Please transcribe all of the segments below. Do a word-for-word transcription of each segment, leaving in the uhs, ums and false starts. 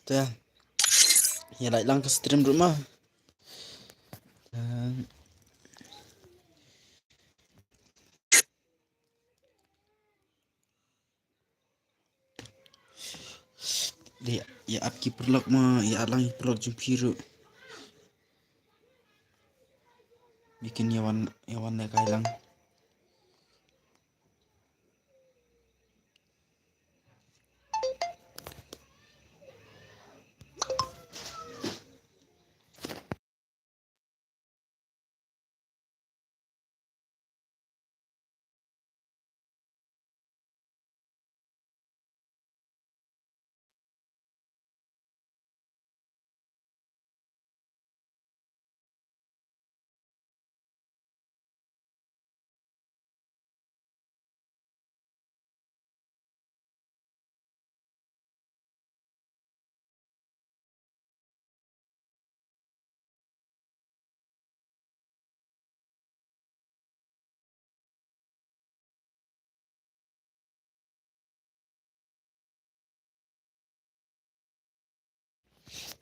Te ïa lait lang ka stream ruh ma. Te dei ïa at ki paralok ma, ïa at lang ki paralok jong phi ruh. Bikin ïa wan, ïa wan ne kai lang.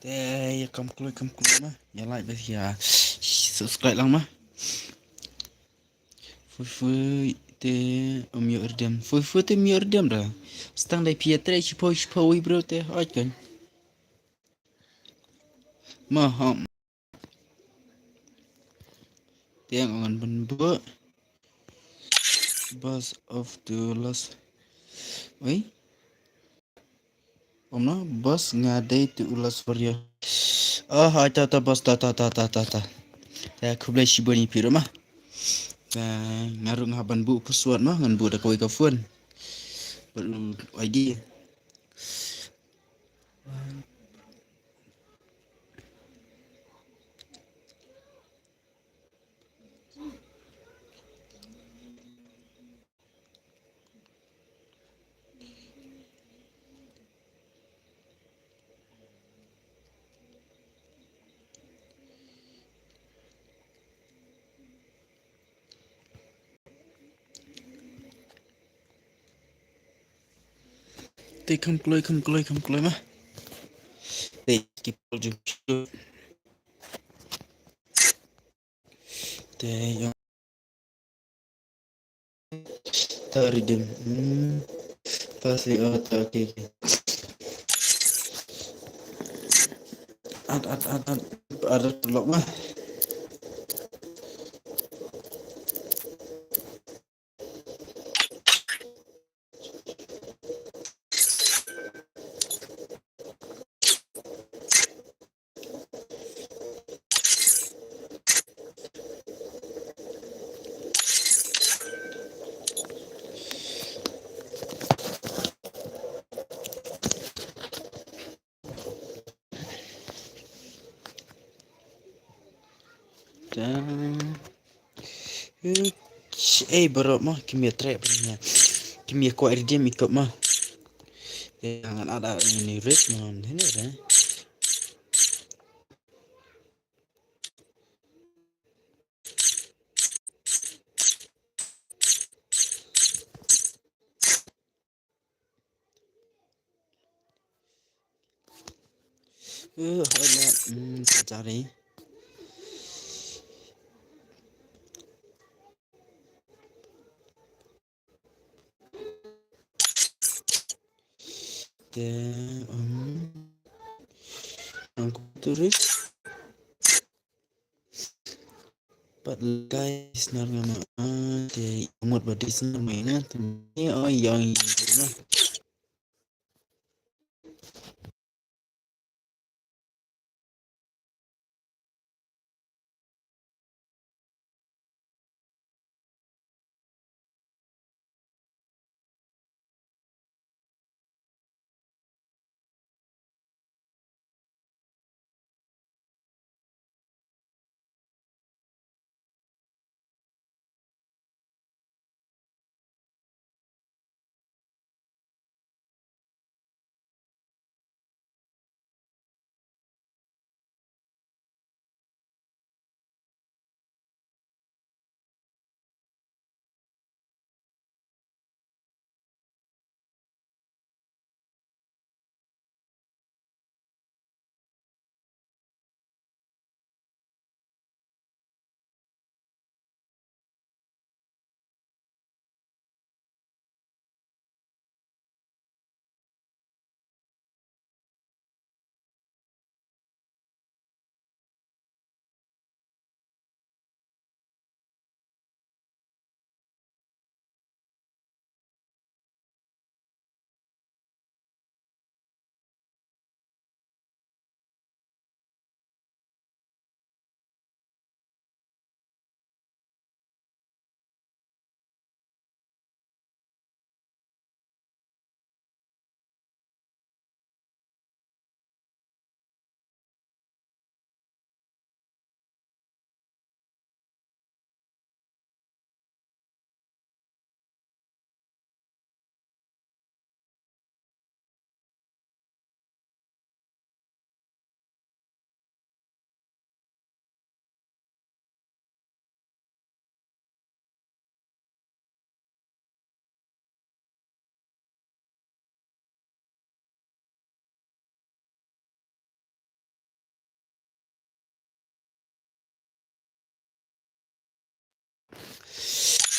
Te ïa kam kloi kam kloi ma, ïa like bad ïa subscribe lang ma. Fui fui te um ïoh rdem. Fui fui te um ïoh rdem da. Stang dei phi ïa trei shiphew shiphew wi bro te hoi kan. Ma hom. Te ngan ban buh. Bus of the last. Oi. Om no, bus nga dei tu u last warrior. Oh, ai ta ta bus ta ta ta ta ta ta. Te khublei shibun ïa phi ruh ma. Te nga ruh nga ban buh password ma, ngan buh da kawei ka phone. Bad u I D. Te kham kloi, kham kloi, kham kloi ma. Te ki pol jong ki. Te ïa. Ta redeem. Hmm. Pasi, oh, ta, okay, okay. At, at, at, at. At, at, lock ma. Te. Ei, baroh ma, kim ïa treh, kim ïa, kim ïa kwah redeem ïa ka ma. Te ngan add, add ïa uni risk ma, hynrei. Uh, hola, hmm, sorry. Te, um, ang kuturis. Pat guys, nar nga ma, ah, te mut ba dis nar ma nga, te ni oi yang na.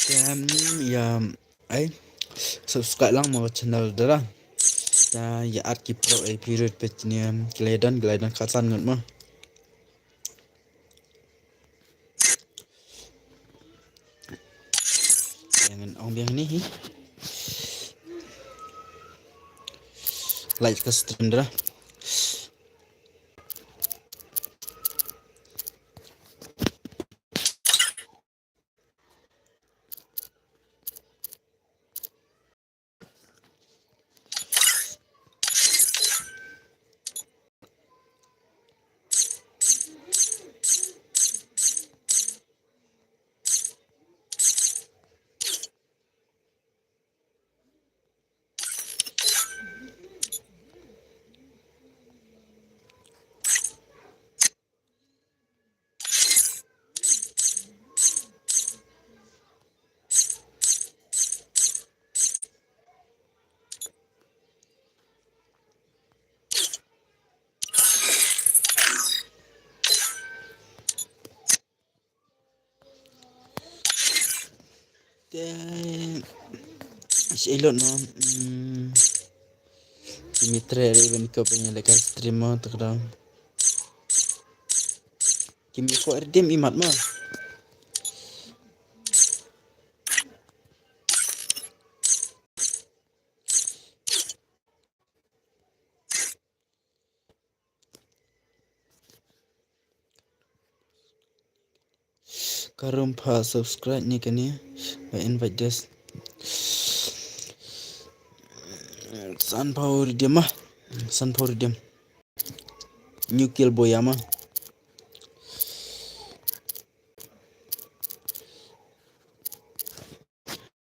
Te, mm, ïa, ai, subscribe lang mo channel dara. Ta ïa at ki pro ai period pet ni, em, ki la don, ki la don khatsan ngut mo. Ïa ngan ong biang ni hi. Like ka stream dara. Te, shi ilot no, mm, ki mi tre re ban ko ban ïa leh ka stream mo, te ka dang. Ki mi ko er dim imat mo. Ka rum pha subscribe ni kane ba invite des. San pha uri dia ma. San pha uri dia. New kill boy ama.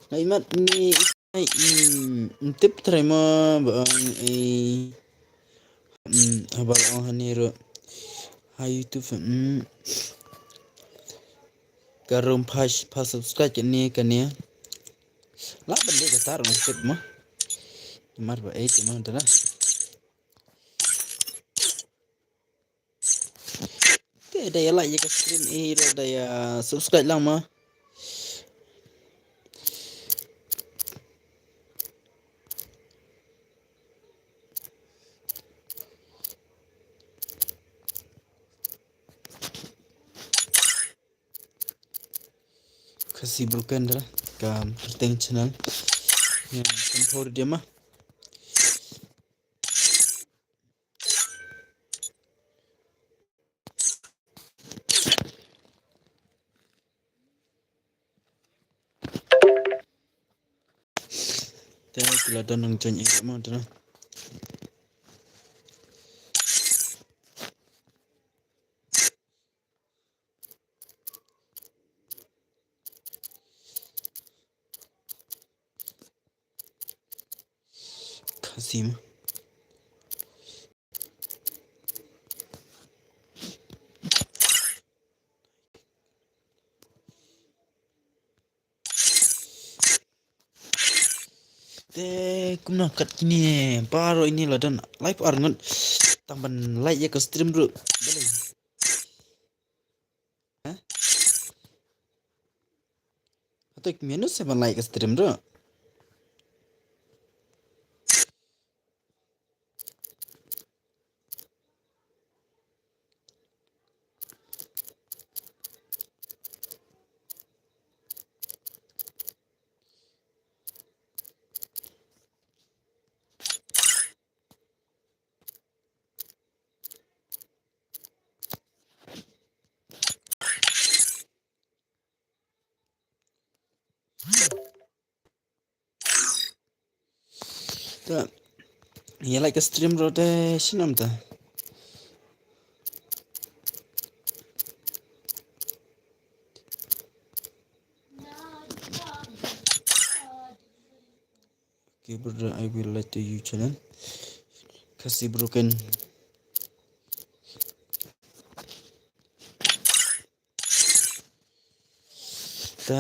Ngai mat ni, ngai, mm, tip try ma ba ang, eh, mm, haba ong hani ro. Ha YouTube, mm. Ka rum pha, pha subscribe kane, kane. La ban dei ka tar ong tip ma. Mar ba eh, tip ma dara. Te da ïa like ïa ka stream, eh, da ïa subscribe lang ma. Khasi Broken da ka Perteng channel. Ya, kan por dia ma. Te ki la don nang join ïa mo te na. Kasim. Te kumno kat kine baroh ine la don live ar ngut tang ban like ïa ka stream ruh. Balei? Ha? Hato ki minus seven like stream ruh. Ta ïa like ka stream ruh te shnam ta. Okay, brother, I will let you channel. Khasi Broken. Ta,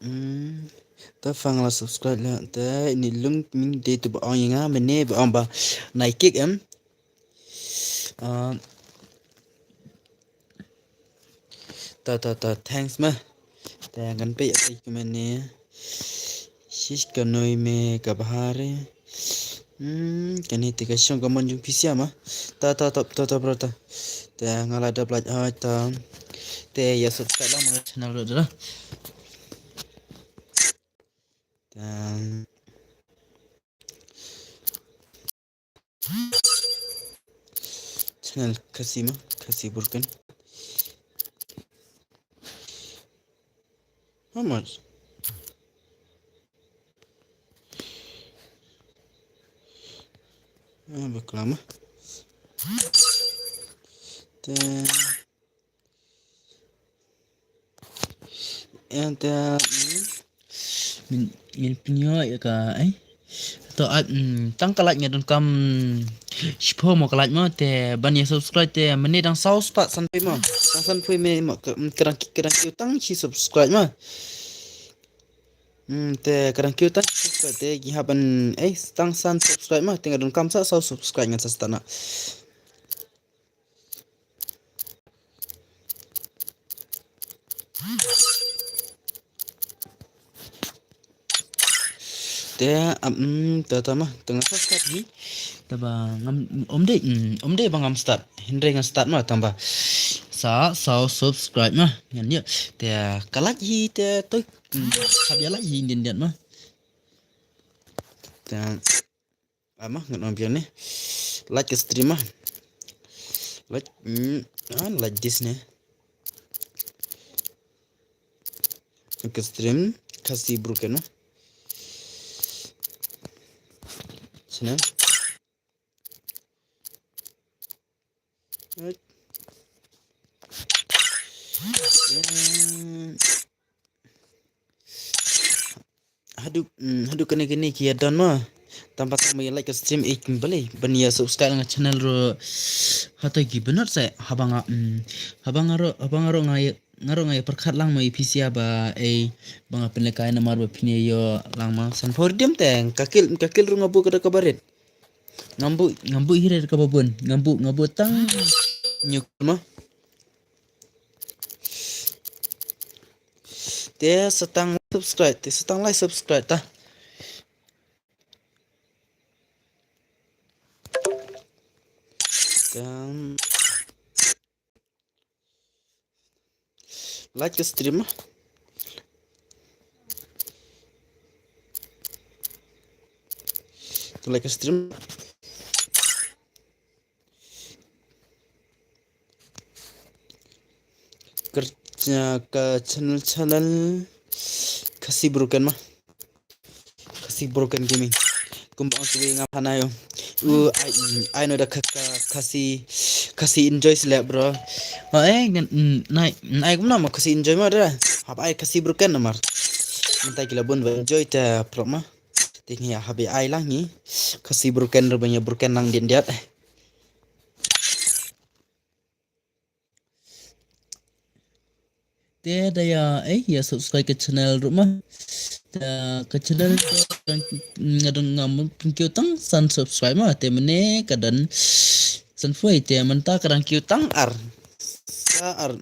mm, ta pha nga la subscribe la. Ta ini lung ming de tu ba ong ïa nga mane ba ong ba nai kick em. Ah, ta, ta, ta, thanks ma. Te ngan peit ïa ka comment ne. Shish, ka noi me ka bha re. Hmm, kane te ka shong ka mon jong phi sha ma. Ta, ta, ta, ta, ta, bro, ta. Te nga la dap like, ah, ta. Te ïa subscribe lang ma channel ruh da. Ta. Channel Khasi ma, Khasi Broken. How much? Ah, bakla ma. Then, and, uh, mm, ngin, ngin pynïoh ïa ka, eh? To, ah, mm, tang ka like nga donkam shiphew mo ka like mo, te ban ïa subscribe te mynne dang saw spah sanphew mo. Dang sanphew mo, mo, ka, mm, ka dang, ka dang kiew tang shi subscribe mo. Hmm, te ka dang kiew tang shi subscribe te ngi hap ban, eh, tang san subscribe mo, te nga donkam sa saw subscribe ngan sa start noh. Te, am, mm, ta, ta ma, te nga sa start hi. Te ba ngam, ym dei, mm, ym dei ba ngam start. Hynrei ngan start ma, tang ba sa saw subscribe ma. Ngan ïoh. Te ka like hi te, to, mm, hap ïa like hi dien dien ma. Te, ah, ma, ngan ong biang ne. Like ka stream ma. Like, mm, ah, like this ne. Ka stream Khasi Broken ma. Channel. Right. Hmm. Haduh, mm, haduh kane kane ki ïa don ma. Tang ba tang ba ïa like ka stream, eh, balei ban ïa subscribe lang ka channel ruh. Hato ki bynot se haba nga, mm, haba nga ruh, haba nga ruh nga ïa, nga ruh nga ïa pyrkhat lang ma ïa phi sha ba, eh, ba nga pynlehkai namar ba phin ïa ïoh lang ma. Sanphew redeem te ka kill, ka kill ruh nga buh ka da kaba rit. Ngam buh, ngam buh hi re kaba bun. Ngam buh, ngam buh tang hynñiew kill ma. Te sa tang subscribe, te sa tang like subscribe ta. Tang like ka stream ma. Like ka stream. Kerja ka channel, channel Khasi Broken ma. Khasi Broken Gaming. Kumba ong shuwa ngam hana ïoh. U ai, ai no da ka, ka, Khasi, Khasi Enjoy selek bro. Ha, eh, ngan, mm, nai, nai kumno ma Khasi Enjoy ma da. Hap ai Khasi Broken namar. Mynta ki la bun ba Enjoy te prok ma. Te ngi hap ai lang ngi. Khasi Broken ruh ba ngi broken lang dien diat. Te da ïa, eh, ïa subscribe ka channel ruh ma. Te ka channel te nga dang ngam pynkiw tang san subscribe ma. Te mynne ka dang sanphew, te mynta ka dang kiew tang ar. Sa ar.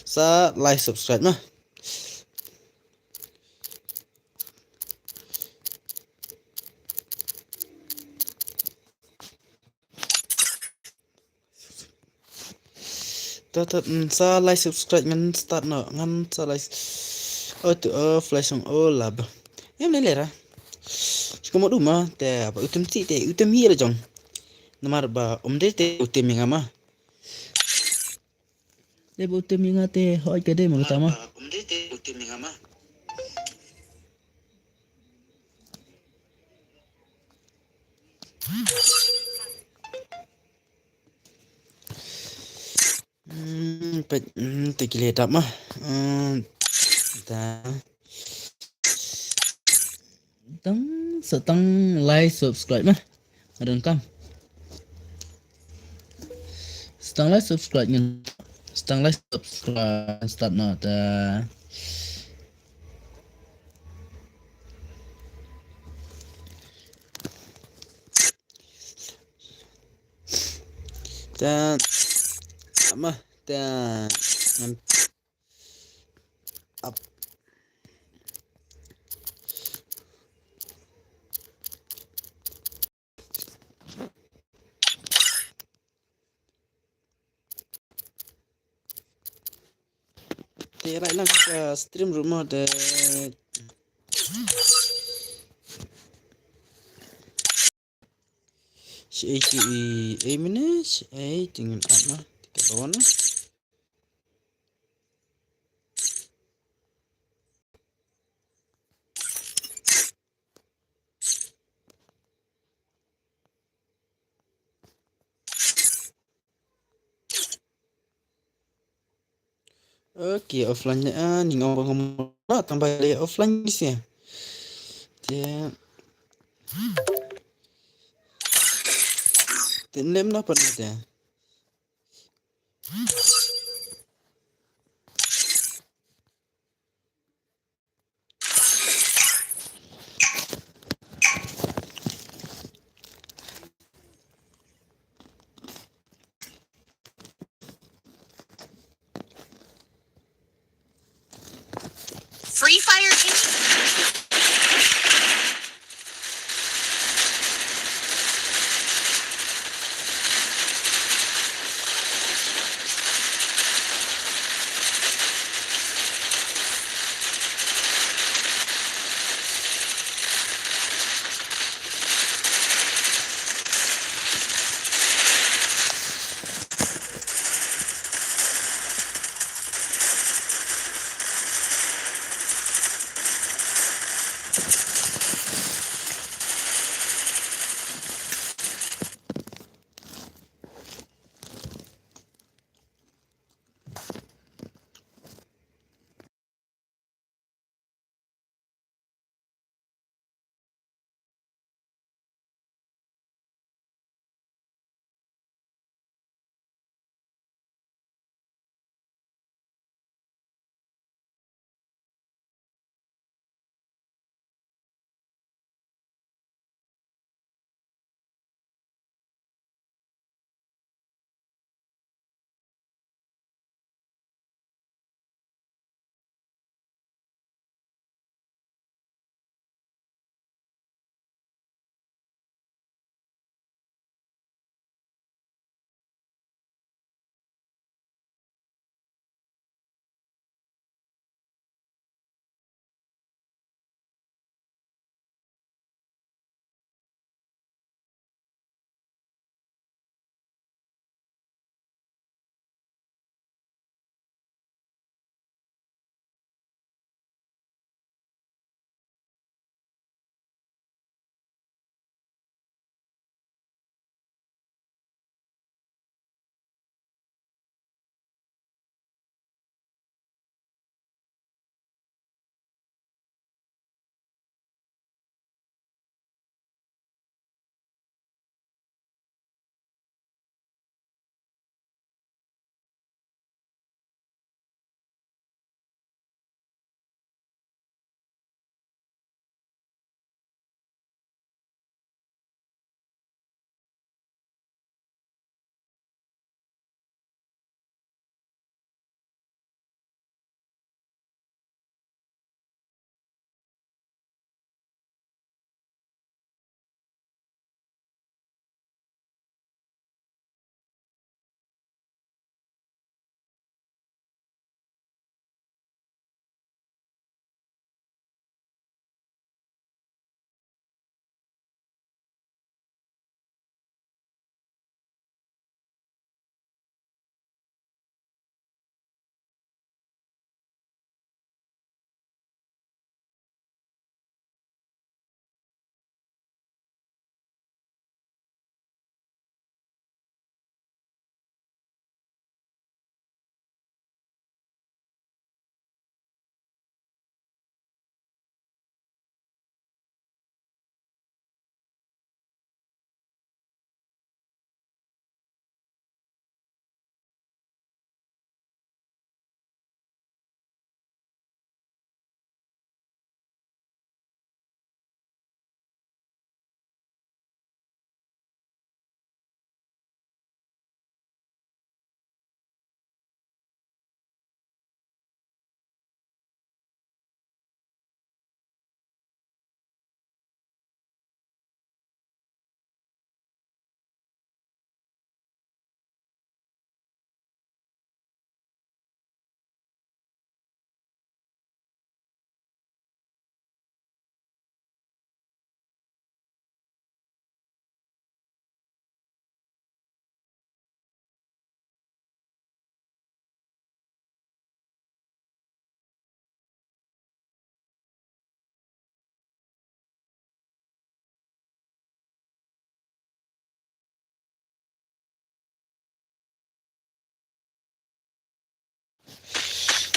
Sa like subscribe ma. Ta, ta, mm, sa like subscribe ngan start noh, ngan sa like. Oh, tu, oh, flash song, oh, lab. Em ne lera. Shika mo duma, te, ba utem ti, te, utem hi la jong. Namar ba, um de, te, utem hi nga ma. Te, ba utem hi nga, te, hoi ka de, ma, ta ma. Hmm, peit, hmm, te ki leh dap ma. Hmm, ta. Tang, sa tang like subscribe ma. Nga donkam. Sa tang like subscribe ngan. Sa tang like subscribe start noh ta. Ta, ma, ta, ngam, ap, Te rai lang ka stream ruh mo te. Shi ei tu i ei minit, shi ei tu ngin at ma. Te ka bawan ma. Okay, offline na, ah, ning ong bang la tang ba le offline ni sia. Te. Te nem na pa na te. Free Fire.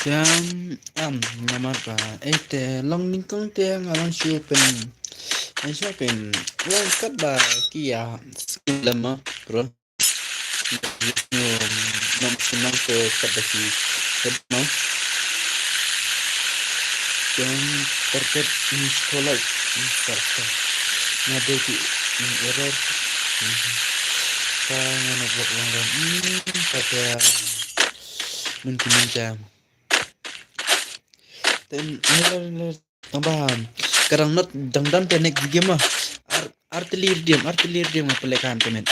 Jam am namar ba eh te long nyngkong te nga long shu pyn, nga shu pyn long kat ba ki ïa skill ma bro. Nom senang ke kat ba ki kat ma. Jam target ni sekolah ni sekolah. Ngade ki ni error. Ka ngana buat orang dah. Hmm, kata mungkin jam. Tem ler ler tambah. Kadang not dang dan te next game ah. Ar artillery diam, artillery diam apa lekan temen.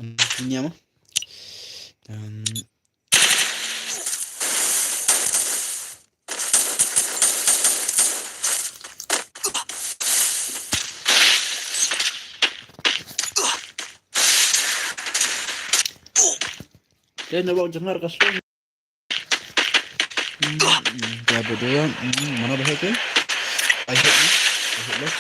Hmm, ini apa? Dan Dia nak bawa jengar ke sini. Hmm, hmm, dia berdua. Hmm, mana bahaya tu? I hit ni. I hit left.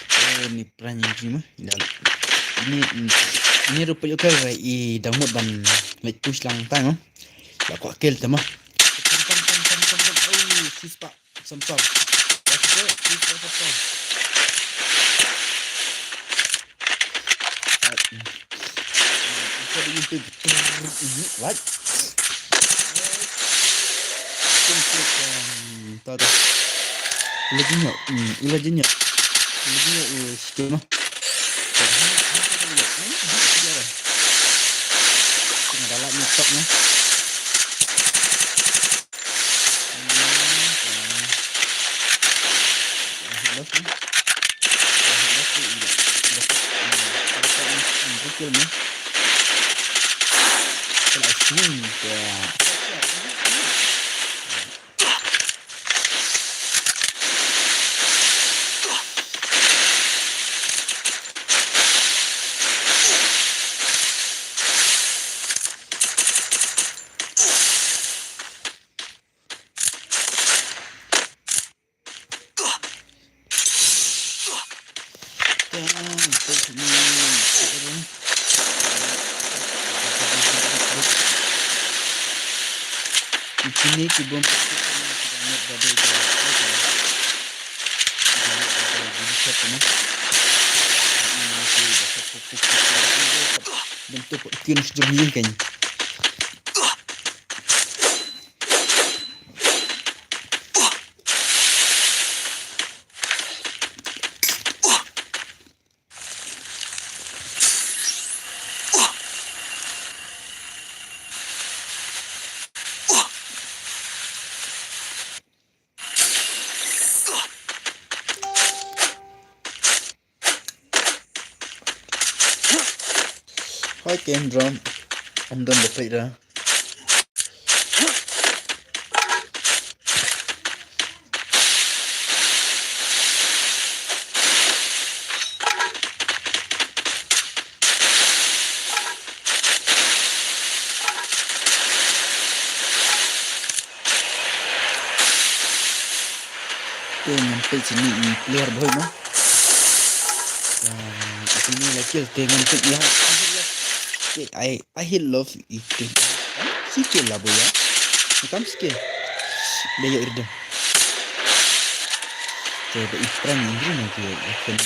Eh, ni pran yang terima. Ini, ini rupa juga i dangmut ban lek push lang tang. Lah kok kill tama. Tam tam tam tam tam tam. Oh, sis pak. Sam sam. Sis pak sam sam. What? Tata. Ila jinya, hmm, ila jinya. Ila jinya, uh, sikit mah. Tengah dalam ni top ni. Hmm, hmm. Ila jinya. Ila jinya, ila. Ila jinya, ila. Ila jinya, ila. Ila jinya, ila. Kine ki bom. Bentuk kine sejam ni kan. Hi, Ken Drum. Ym don ba peit ra. Te ngan peit sini i player boy no. Ah, sini la kill te ngan peit ya. Te ai I hit love eating. Skill lah boy ya. Kam skill. Dia ya irda. Okay, the ifran ni ni ke ifran.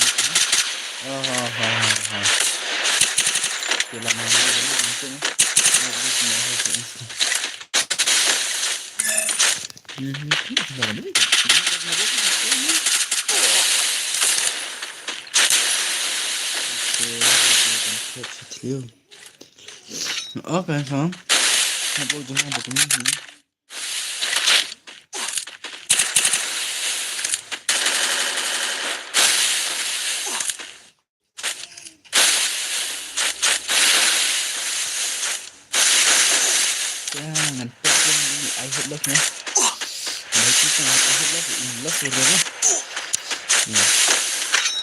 Ah ha ha ha. Okay, lama ni ni ni ni. Okay, so. Ya, ngan pek lang ni, I hit love ni. Ngan pek lang, I hit love, I love for them. Ya.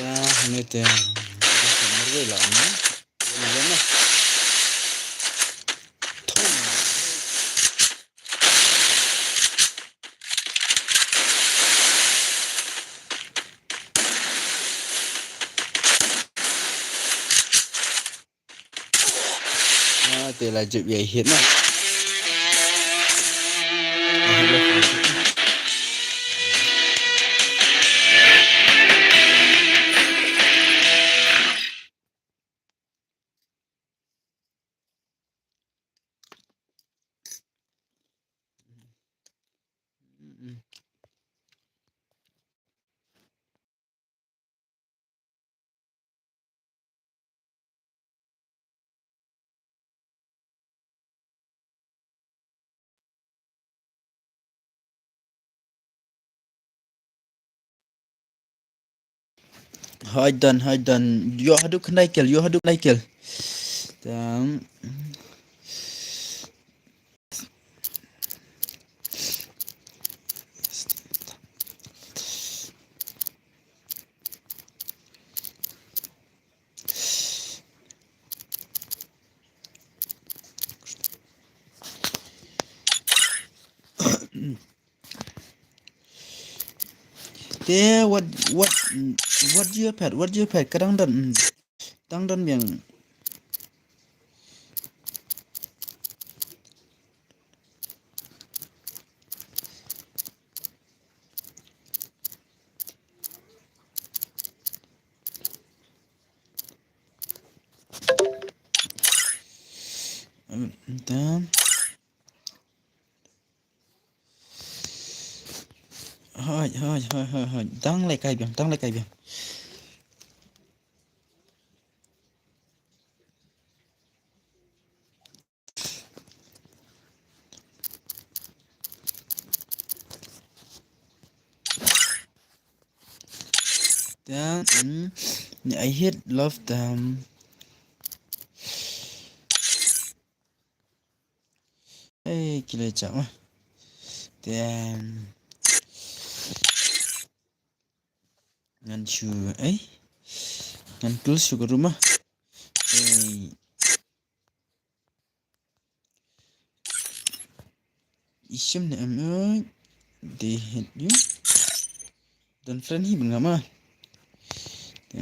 Ya, hangne te. Marwei la ne. Wan wan na. Thum. Ah, te la jop ïa hit na. Hoi don, hoi don. Ïoh haduh khyndai kill, ïoh haduh khyndai kill. Tang. Te what, what, what do you pet? What do you pet? Ka dang don, mm, dang don biang. Em, dan. Hoi, hoi, hoi, hoi, hoi. Dang leh kai biang, dang leh kai biang. Then, mm, I hate love them. Ei, kile chak ma. Then, ngan shu, ei, ngan close shu ka room ma. Ei. Ishim ne em, ei. They hate you. Don friend hi ban ngam ah. Te.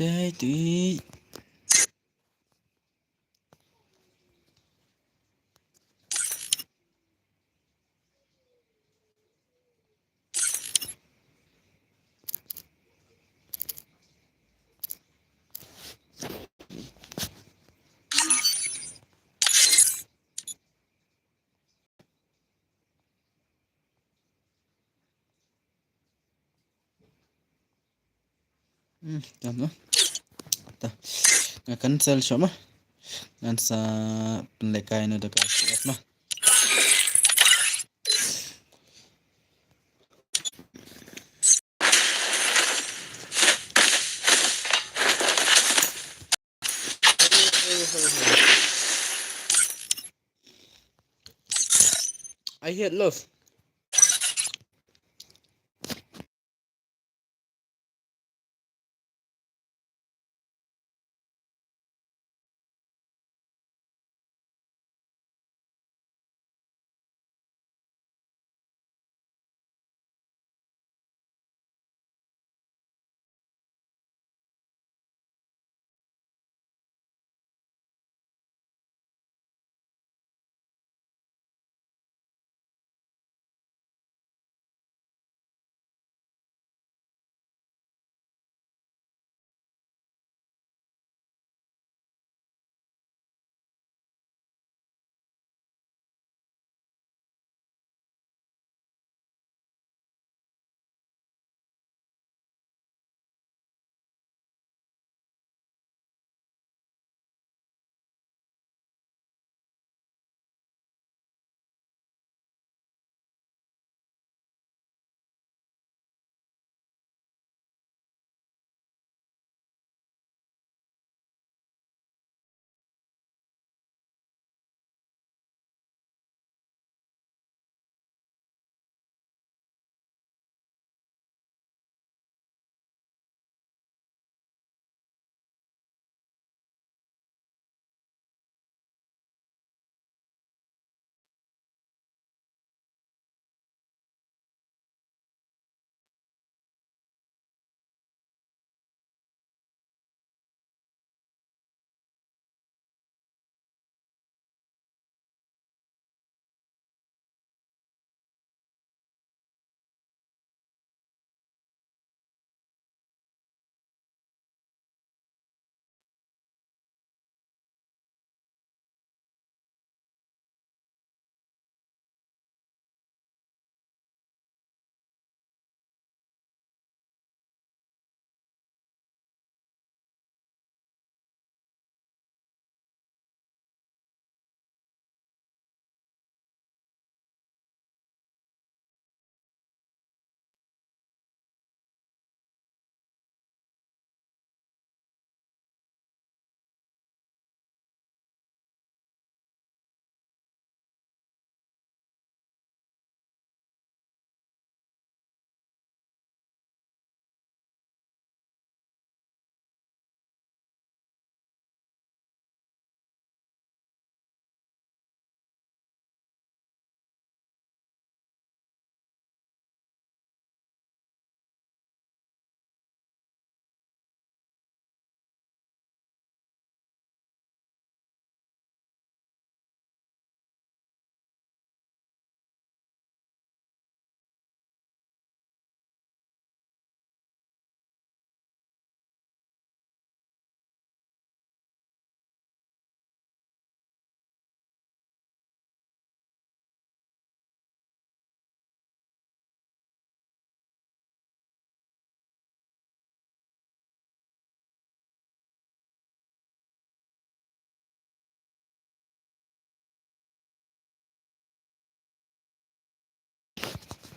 Jai tui. Hmm, tam ma. Ta. Nga cancel shuh ma. Ngan sa pynlehkai noh da ka S P S ma. I hate love.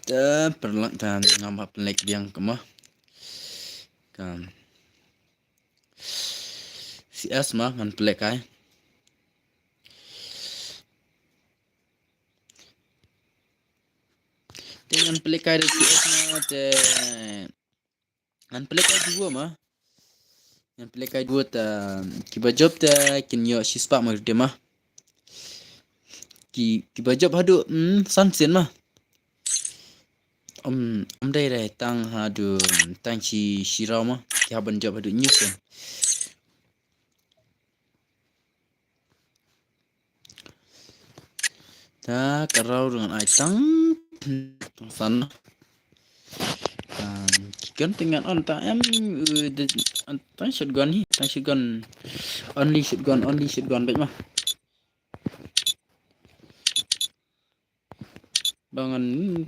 Te pynlek te ngam hap pynlek biang ka ma. Ka C S ma ngan pynlek kai. Te ngan pynlek kai da C S ma te ngan pynlek kai duo ma. Ngan pynlek kai duo te kiba jop te kin ïoh shispah ma ruh te ma. Ki, kiba jop haduh, mm, san sien ma. Um, um dei dei tang haduh, tang shi, shi raw ma. Ki hap ban jop haduh hynñiew sien. Ta ka raw ruh ngan ai tang, tang san. Um, ki gun te ngan on ta em, uh, de, on tang shotgun hi, tang shotgun. Only shotgun, only shotgun beit ma. Ba ngan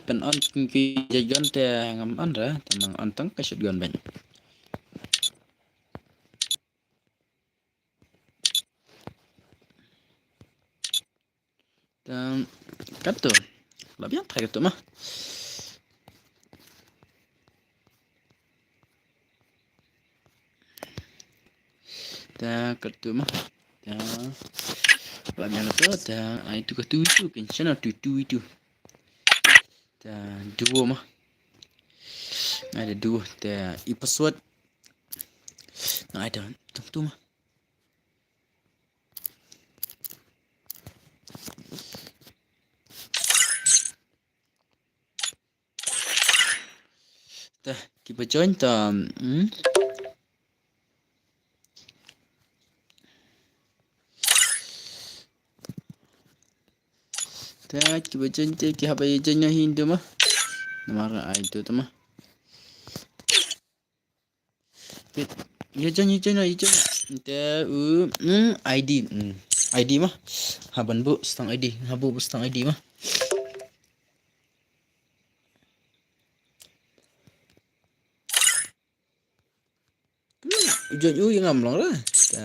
pyn on ki shotgun te ngam on ra, te ngan on tang ka shotgun beit. Te katto. La biang thai katto ma. Te katto ma. Te la biang katto. Te ai tu katto itu kan channel tu tu itu. Te duo ma. Ai da duo te i password. Ai da tung tu ma. Te kiba join te, hmm. Te kiba join te ki hap ïa join hi ndu ma. Namar ai tu te ma. Ïa join, ïa join, ïa join. Te u, mm, I D, mm, I D ma. Hap ban buh stang I D, hap buh stang I D ma. U join u ïa ngam long ra. Ta.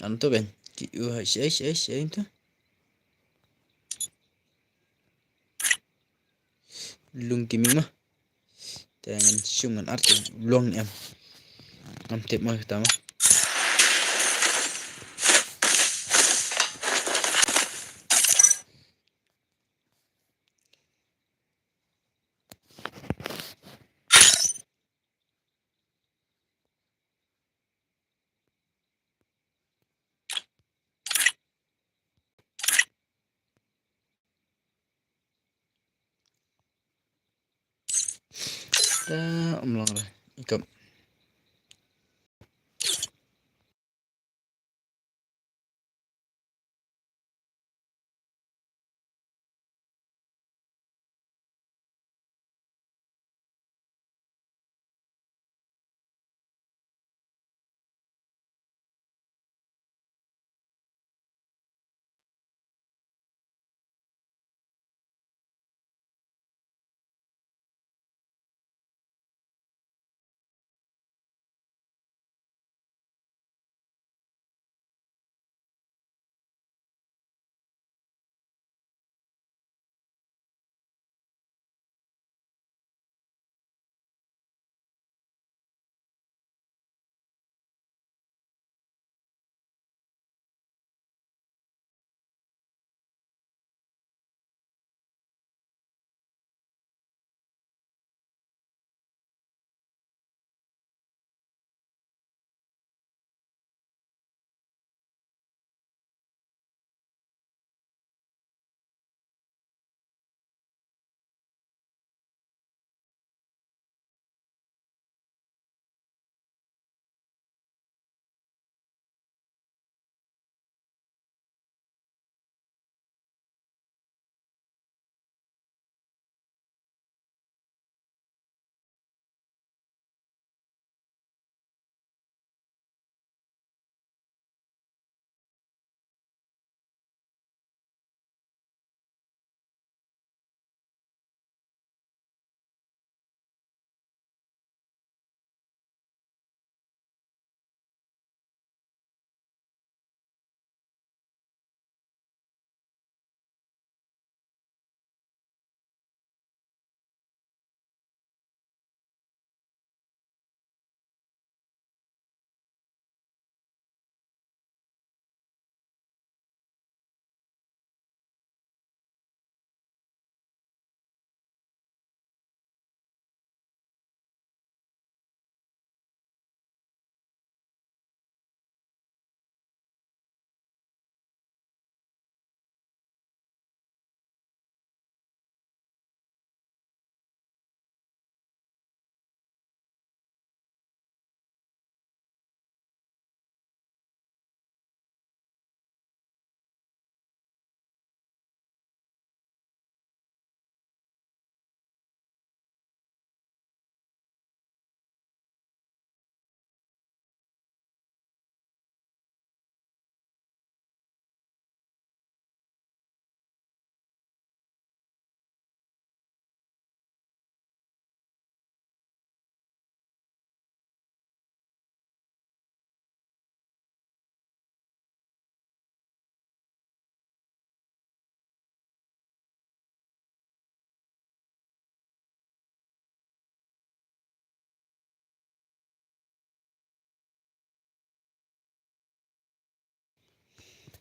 Anto kan. Ki u ha shai shai shai to. Lung ki ming ma. Te ngan shim ngan ar te long em. Ngam tip ma ta ma. Ta ym long re. Ikop.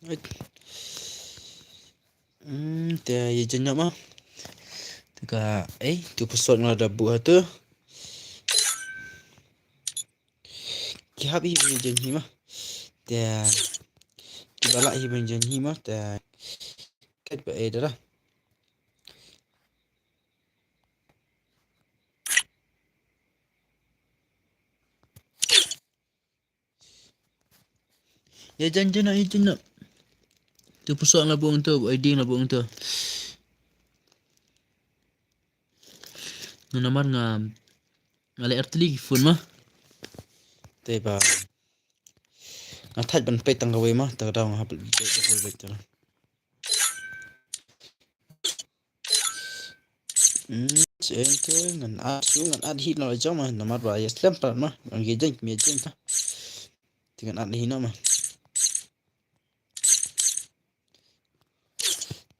Hmm, te ïa jan noh ma. Te ka, eh, tu password nga la da buh ha tu. Ki hap hi ban jan hi ma. Te ki ba lah hi ban jan hi ma. Te kat ba eh dara. Ïa jan jan na, ïa jan na. Tu password la buh tu, I D la buh tu. Nga namar nga, nga leh artylli ki phone ma. Te ba nga thait ban peit tang kawei ma, ta ka daw nga hap peit, peit, peit, peit, peit. Hmm, shen te ngan add shuh, ngan add hi noh la jong ma, namar ba ïa slem pat ma, ngan ïa jan, ïa jan ta. Te ngan add hi noh ma.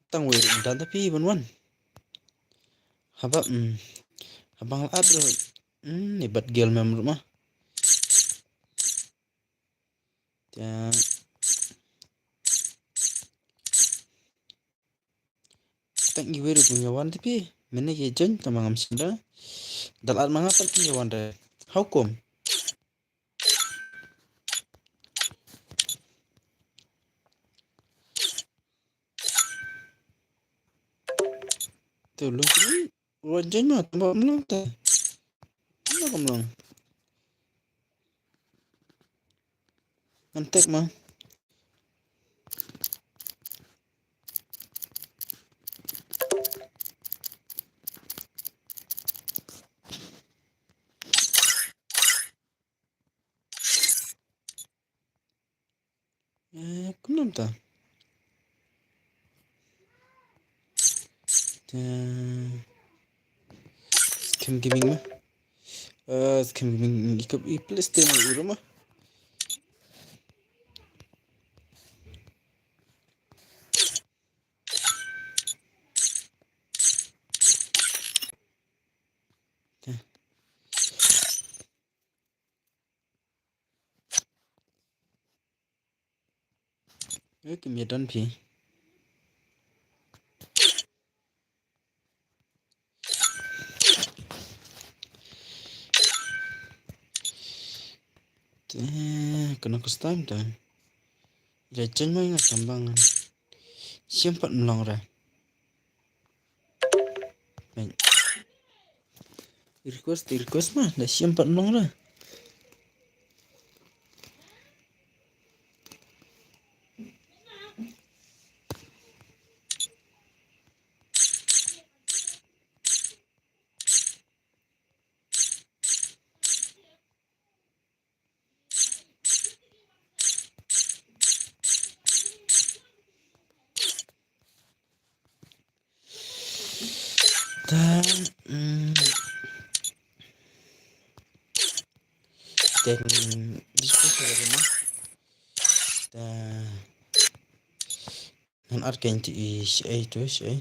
Tang wei ruh mynta ta phi ban wan. Haba, hmm, haba nga la add ruh. Hmm, ni bad gel mem ruh ma. Te tang iwei ruh phi ïa wan te phi. Mynne ki join tang ma ngam shim da. Da la add ma nga tang phi ïa wan da. How come? Te long ki, wan join ma tang ba ym long te. Ym long, ym long. Ngan tag ma. Eh, kumno mynta? Te Scam Gaming ma. Eh, Scam Gaming i kap i Play Store ma ura ma. Te. Eh, kim ïa don phi. Te, kano ka style te. Ïa chen mai nga sambang. Siam pat mlong ra. Request, request ma, da siam pat nong la. Ta, mm, teng discuss lagi ma. Ta, ngan ar kein ti i shi ai tu shi ai.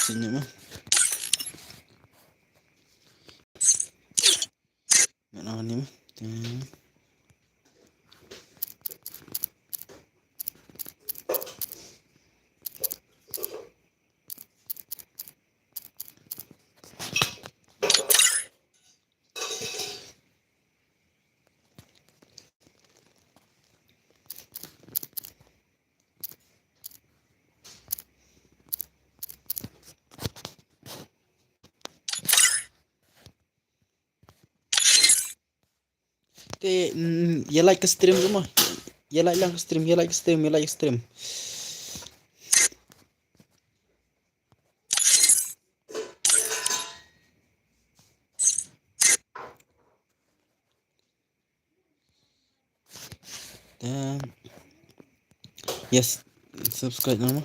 Ini mah. Nggak nawan ni mah. Hmm. Te, mm, ïa like ka stream tu mo. Ïa like lang ka stream, ïa like ka stream, ïa like ka stream. Te, yes, subscribe noh mo.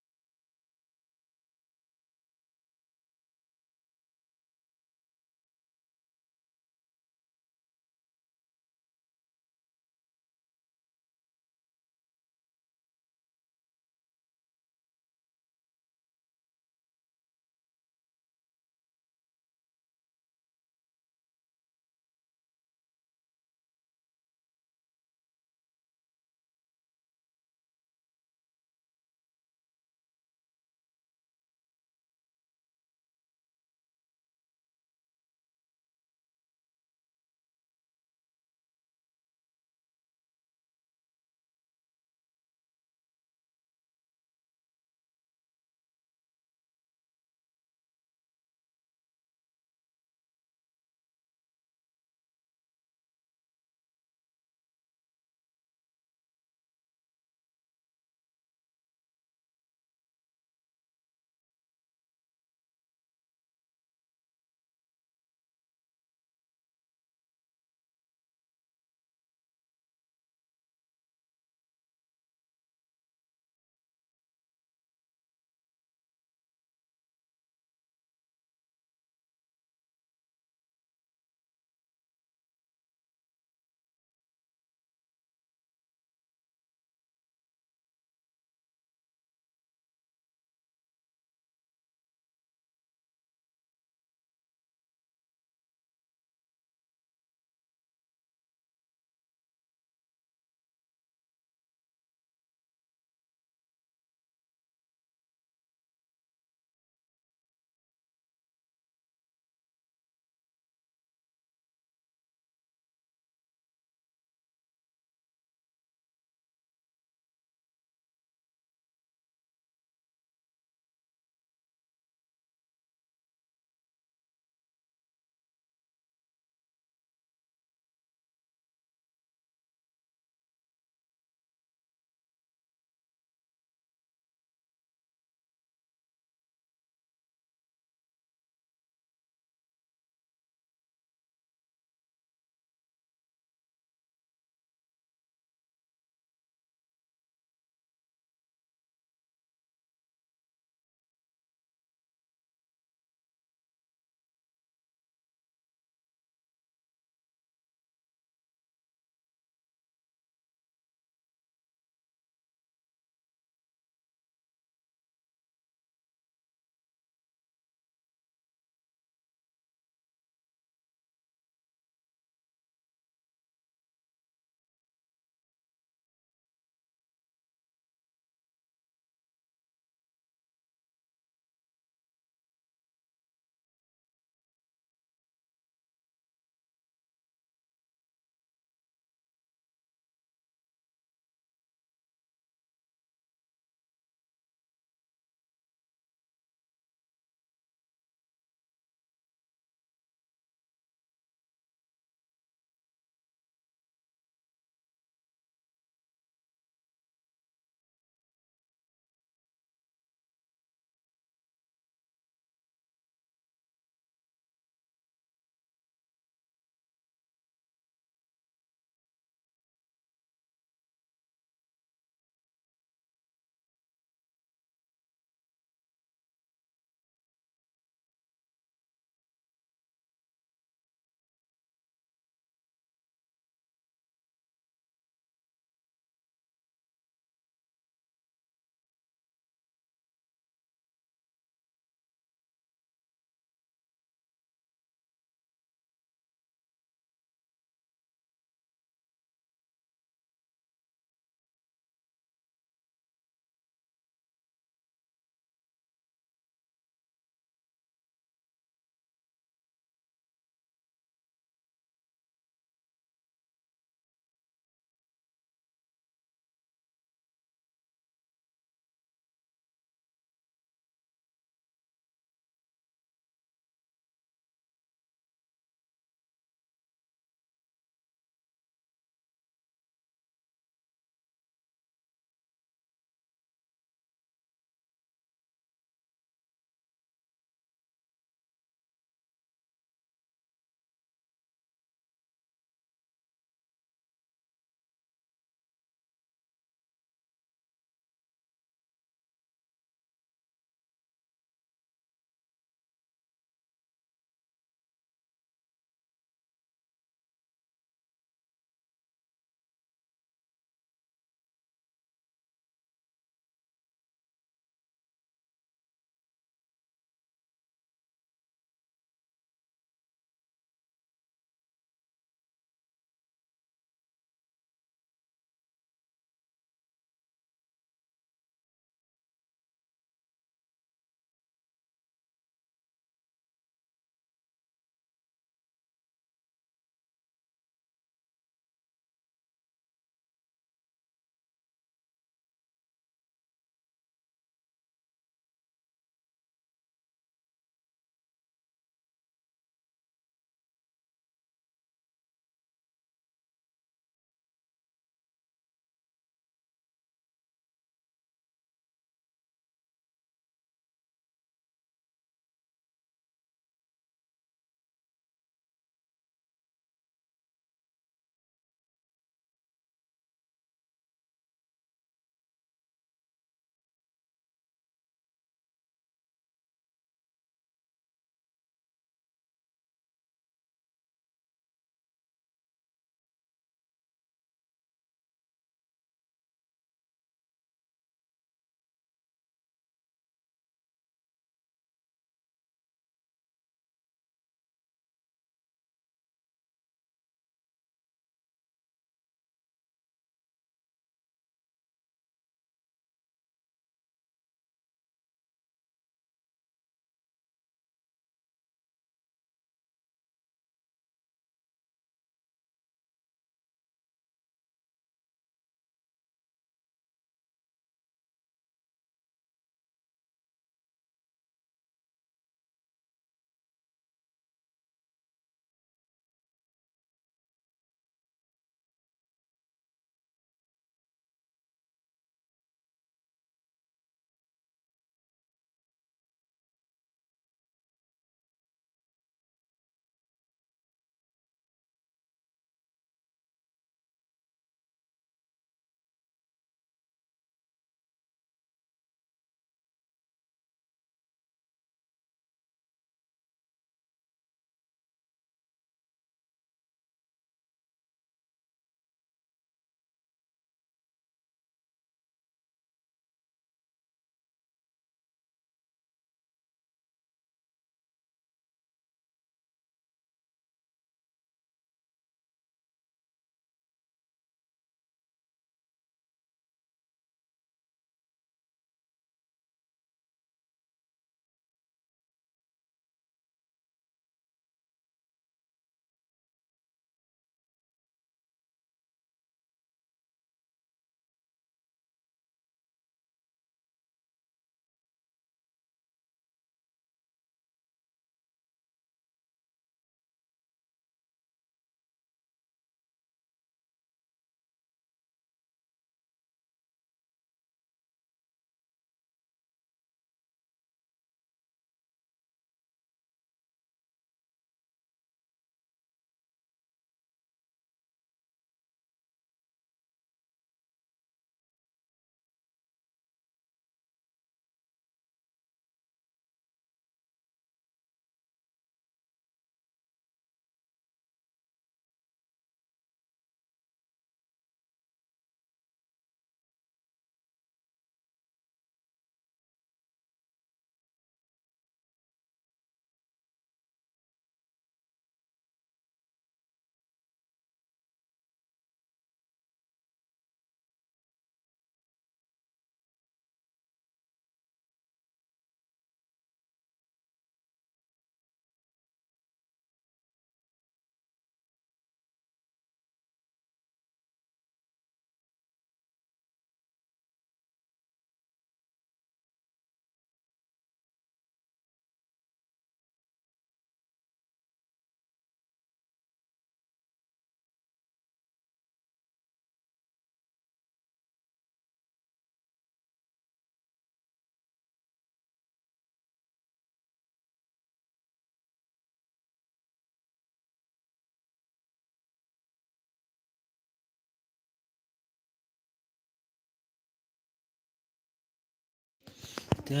Ta,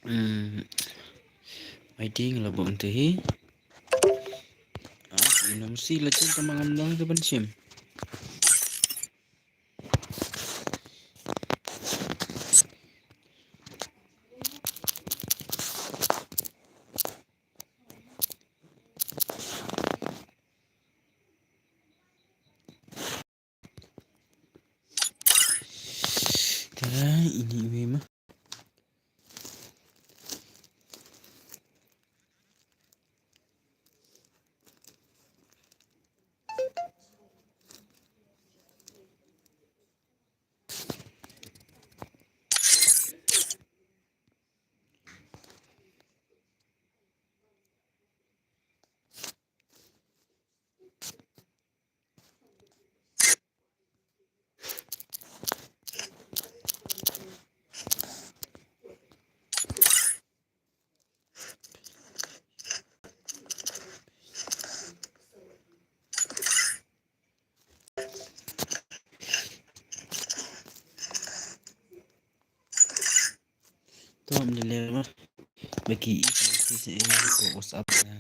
hmm, ai ding la bun te hi. Ah, ina mesti la chen ta mangam dong te ban shim. Ta, ini iwe ma. Tom lele ma. Baki i si si ko WhatsApp na.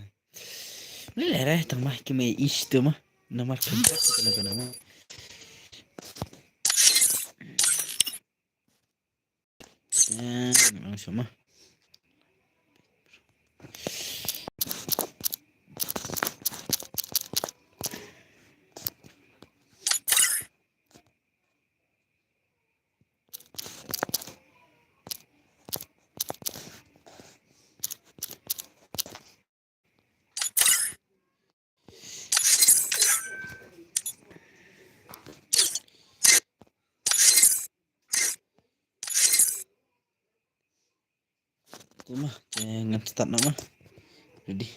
Lele re tang ma ki me is tu ma. Nomor kontak tu na kana ma. Langsung ma. Te ma, te ngan start noh ma. Ready.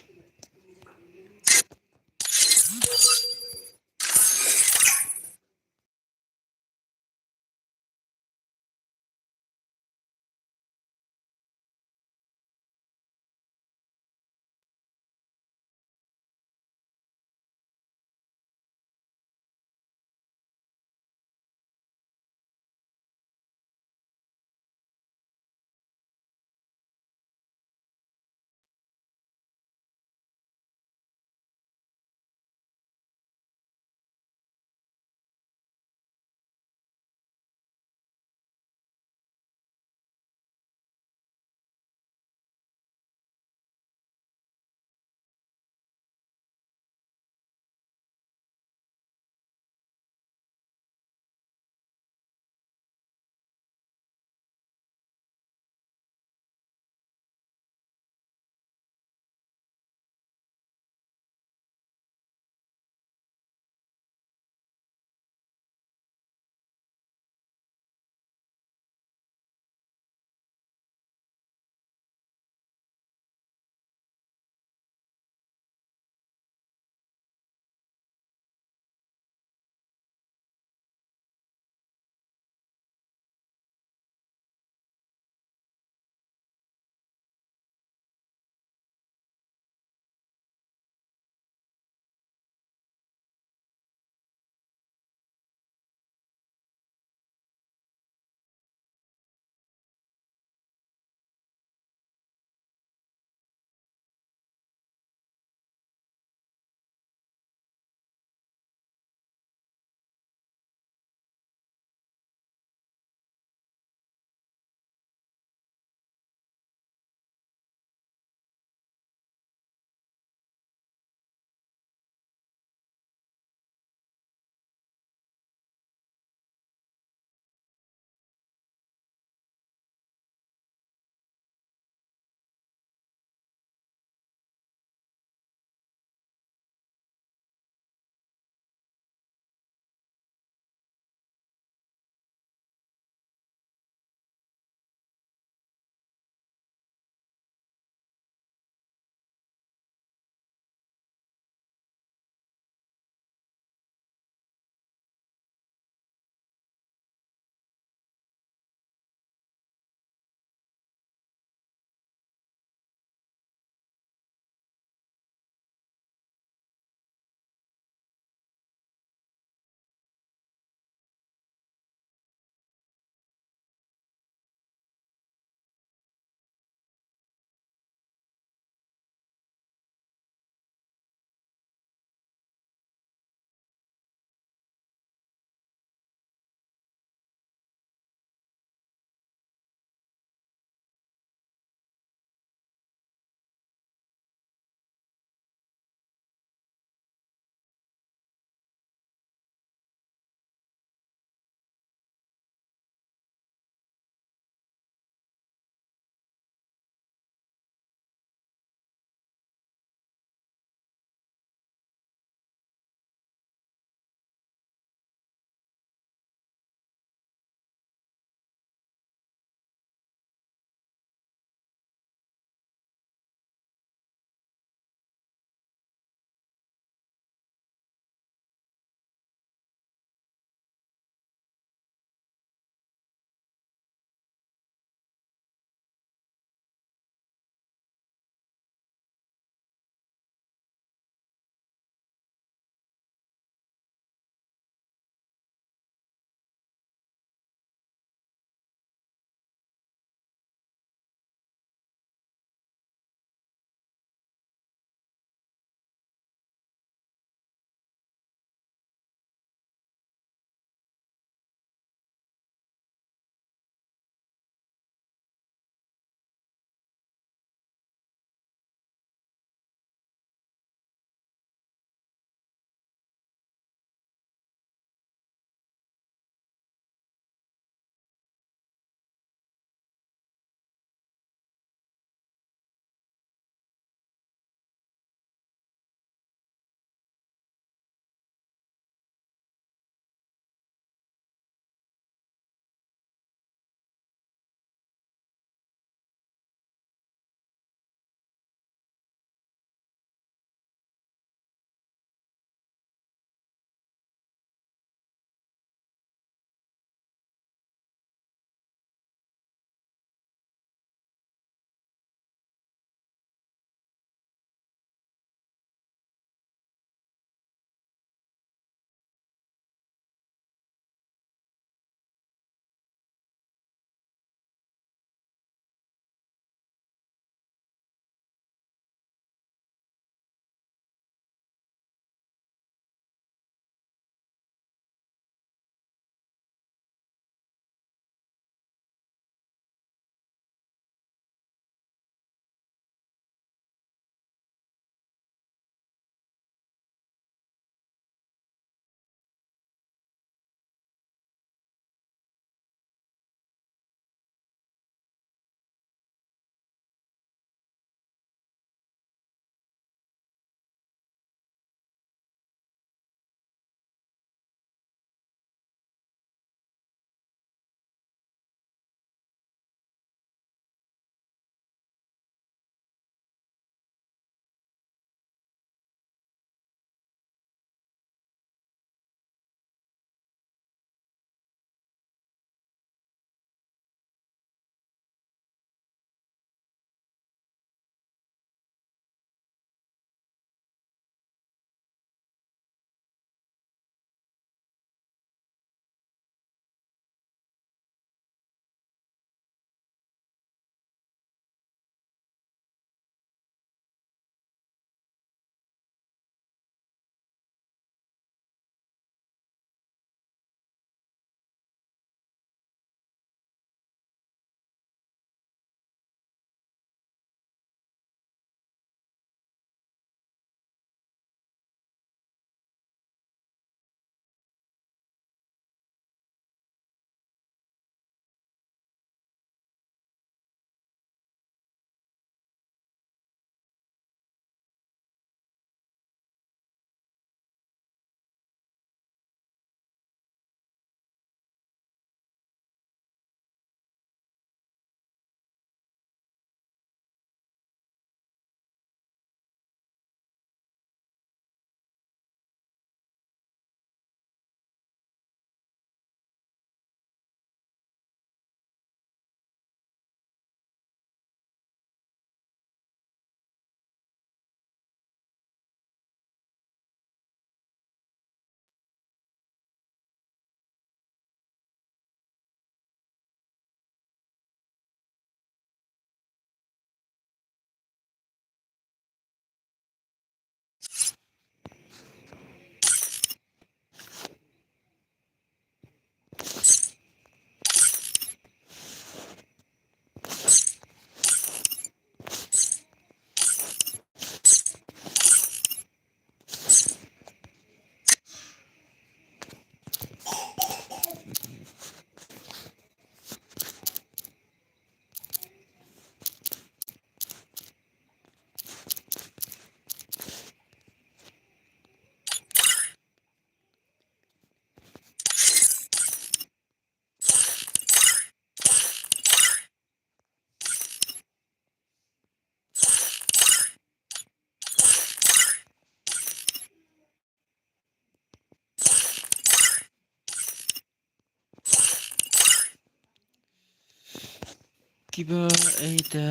Kiba, eh, te.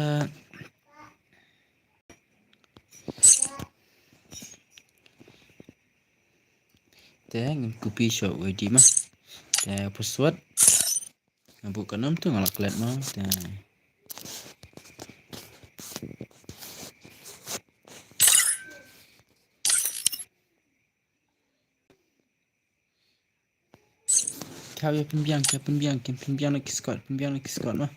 Te ngin copy sha u I D ma. Te password. Nga buh ka nam tu nga la klet ma. Te. Kau ïa pynbiang, kau pynbiang, kau pynbiang na ki squad, pynbiang na ki squad ma.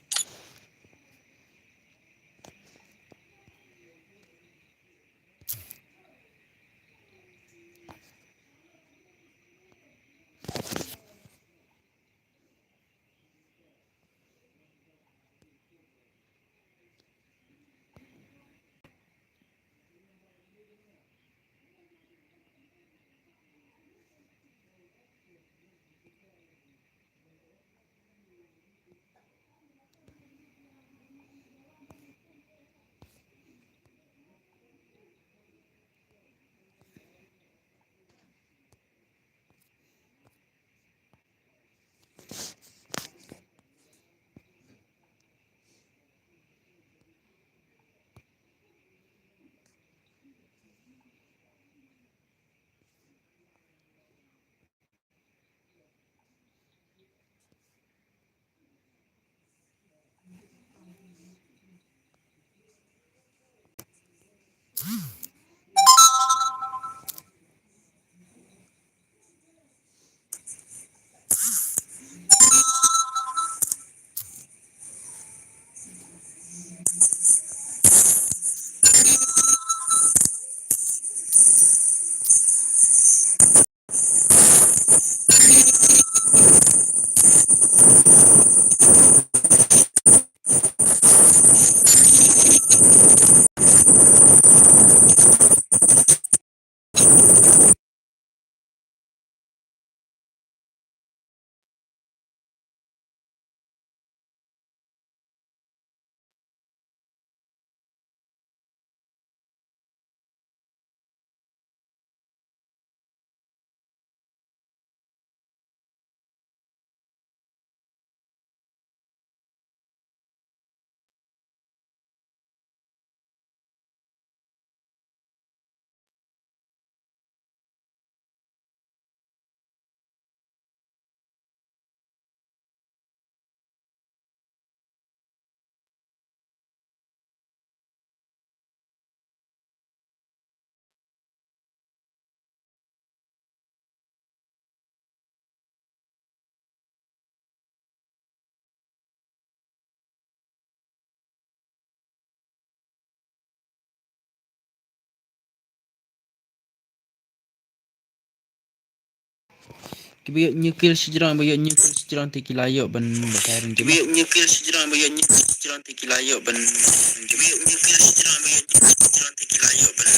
Kiba ïoh hynñiew kill shijrong, ba ïoh hynñiew kill shijrong te ki la ïoh ban batai ryngkat. Kiba ïoh hynñiew kill shijrong, ba ïoh hynñiew kill shijrong te ki la ïoh ban, kiba ïoh hynñiew kill shijrong, ba ïoh hynñiew kill shijrong te ki la ïoh ban, kiba ïoh hynñiew kill shijrong, ba ïoh hynñiew kill shijrong te ki la ïoh ban.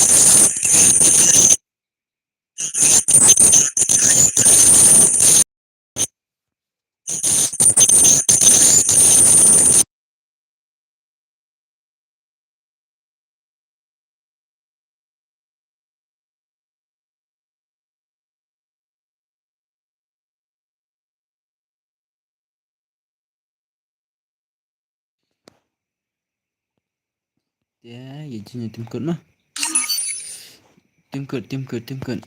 Te ïa jin ïa tim kut ma. Tim kut, tim kut, tim kut.